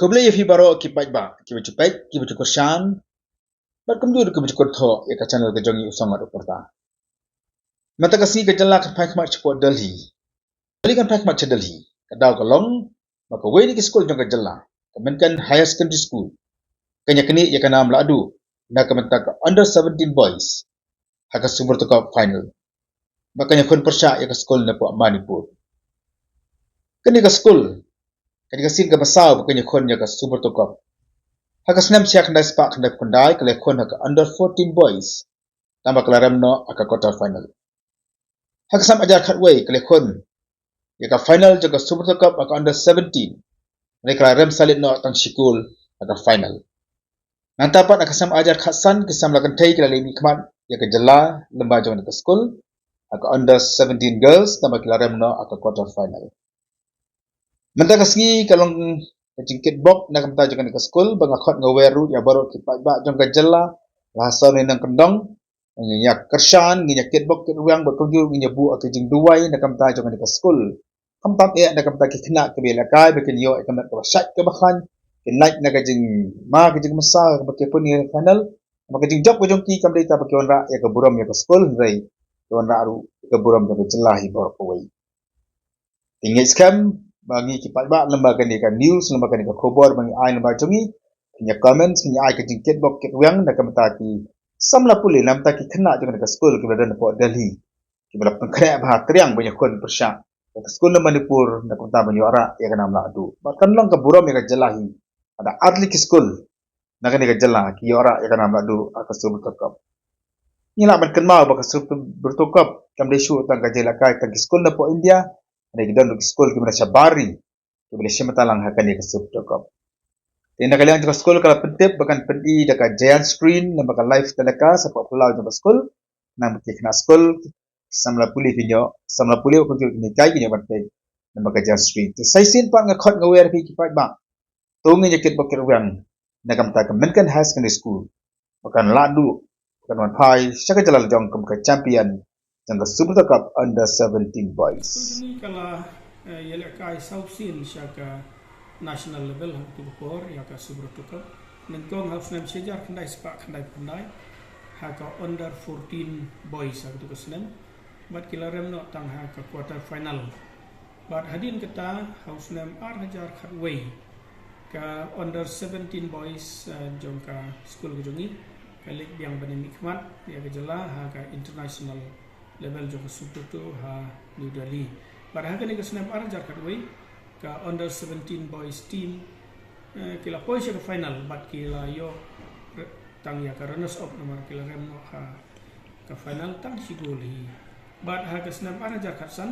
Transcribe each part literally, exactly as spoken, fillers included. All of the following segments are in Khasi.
Khublei ïa phi baroh ki paidbah, ki ba ju peit, ki ba ju kyrshan, bad kumjuh ki ba ju kynthoh ïa ka channel ka jong ngi U Song Ngat U Pyrta. Mynta ka sngi ka jylla kan phai khmat shapoh Delhi. Delhi kan phai khmat sha Delhi. Ka daw ka long ba kawei na ki skul jong ka jylla, ka Menken Higher Secondary School, kan ïa knieh ïa ka nam lahduh na ka bynta ka under seventeen boys ha ka Subrata Cup final. Ba kan ïakhun pyrshah ïa ka skul na poh Manipur. Kane ka skul, kane ka sien kaba saw ba kan ïakhun ïa ka Subrata Cup. Ha ka snem shi hajar khyndai spah khyndaiphew khyndai ka la ïakhun ha ka under fourteen boys, tangba ka la rem noh ha ka quarter final. Ha ka snem ar hajar khatwei ka la ïakhun ïa ka final jong ka Subrata Cup ha ka under seventeen. Hynrei ka la rem salit noh tang shi kol ha ka final. Nangta pat ha ka snem ar hajar khatsan ki samla kynthei ki la leit mihkhmat ïa ka jylla lyngba jong kane ka skul ha ka under seventeen girls, tangba ki la rem noh ha ka quarter final. Mynta ka sngi ka long ka jingkitbok na ka bynta jong kane ka skul, ba nga khot nga wer ruh ïa baroh ki paidbah jong ka jylla, la ha sor ne nongkyndong, ngin ïa kyrshan, ngin ïa kitbok kitrwiang, bad kumjuh ngin ïa buh ïa ka jingduwai na ka bynta jong kane ka skul. Khamtam eh na ka bynta ki khynnah kiba ïalehkai ba kin ïoh ïa ka met kaba shait kaba khlaiñ, kin lait na ka jingma ka jingmynsaw kaba ki pun ïa ka final. Namar ka jingjop ka jong ki kam dei tang ba ki wanrah ïa ka burom ïa ka skul, hynrei ki wanrah ruh ïa ka burom jong ka jylla hi baroh kawei. Te ngeit skhem ba ngi ki paidbah, lyngba kane ka news, lyngba kane ka khubor ba ngi ai lyngba jong ngi, kin ïa comment, kin ïa ai ka jingkitbok kitrwiang na ka bynta ki samla pule, na ka bynta ki khynnah jong kane ka skul kiba don hapoh Delhi, kiba la pynkhreh bha triang ban ïakhun pyrshah ïa ka skul na Manipur na ka bynta ban ïoh rah ïa ka nam lahduh. Bad kan long ka burom ïa ka jylla hi, lada ar tylli ki skul na kane ka jylla ki ïoh rah ïa ka nam lahduh ha ka Subrata Cup. Ngi lah ban kynmaw ba ka Subrata Cup kam dei shuh tang ka jingïalehkai tang ki skul na poh India, hynrei ki don ruh ki skul kiba na shabar ri kiba la shim bynta lang ha kane ka Subrata Cup. Te na ka liang jong ka skul ka la pyntip ba kan pyni da ka giant screen, namar ka live telecast hapoh phyllaw jong ka skul, namar ki khynnah skul, samla pule ki ïoh, samla pule ba kumjuh ki ïalehkai ki ïoh ban peit namar ka giant screen. Te sa shisien pat nga khot nga wer ïa phi ki paidbah, to ngin ïa kitbok kitrwiang na ka bynta ka Menken Higher Secondary School, ba kan lahduh, ba kan wan phai sha ka jylla la jong kum ka champion jong ka Subrata Cup under seventeen boys. Skul jong ngi ka la, eh, ïalehkai saw sien sha ka national level ha katu ka por ïa ka Subrata Cup. Nyngkong ha u snem shi hajar khyndai spah khyndaiphew khyndai ha ka under fourteen boys ha katu ka snem, bad ki la rem noh tang ha ka quarter final. Bad hadien kata ha u snem ar hajar khatwei ka under seventeen boys, eh, jong ka skul ka jong ngi ka leit biang ban ïa mihkhmat ïa ka jylla ha ka international level jong ka Subrata ha New Delhi. Bad ha kane ka snem ar hajar khatwei ka under seventeen boys team, eh, ki la poi sha ka final bad ki la ïoh re-, tang ïa ka runners up namar ki la rem noh ha ka final tang shi gol hi. Bad ha ka snem ar hajar khatsan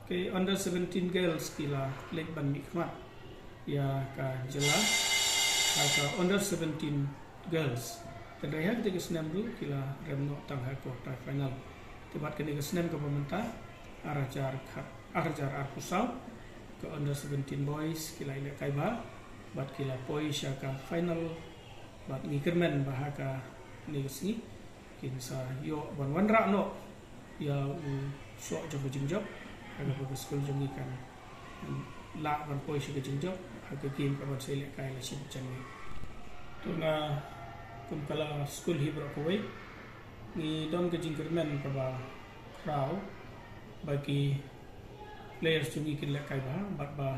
ka under seventeen girls ki la leit ban mihkhmat ïa ka jylla ha ka under seventeen girls. Hynrei ha kata ka snem ruh ki la rem noh tang ha quarter final. Te bad kane ka snem kaba mynta ar hajar khat, ar hajar arphew saw ka under seventeen boys ki la ïalehkai bha bad ki la poi sha ka final. Bad ngi kyrmen ba ha kane ka sngi kin sa ïoh ban wanrah noh ïa u soh jong ka jingjop ha kaba ka skul jong ngi kan lah ban poi sha ka jingjop ha ka game kaban sa ïalehkai la shi bnai. To nga kum ka la skul hi baroh kawei ngi don ka jingkyrmen kaba khraw ba ki players jong ngi kin lehkai bha, bad ba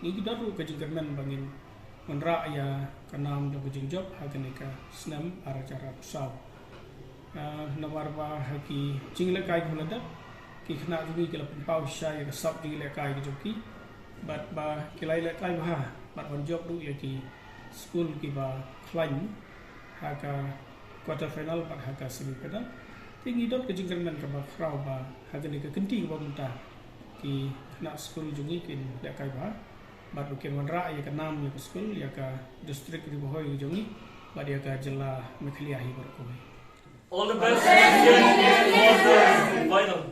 ngi ki don ruh ka jingkyrmen ba ngin wanrah ïa ka nam jong ka jingjop ha kane ka snem ar hajar arphew saw. Ah, namar ba ha ki jinglehkai kiba la dep ki khynnah jong ngi ki la pynpaw shisha ïa ka sap jinglehkai ka jong ki, bad ba ki la ïalehkai bha bad ban jop ruh ïa ki skul kiba khlaiñ ha ka quarter final bad ha ka semi final. Te ngi don ka jingkyrmen kaba khraw ba ha kane ka kynti kaba mynta ki khynnah skul jong ngi kin lehkai bha bad ba kin wanrah ïa ka nam ïa ka skul, ïa ka district Ri Bhoi ka jong ngi bad ïa ka jylla Meghalaya hi baroh kawei. All the best. Final.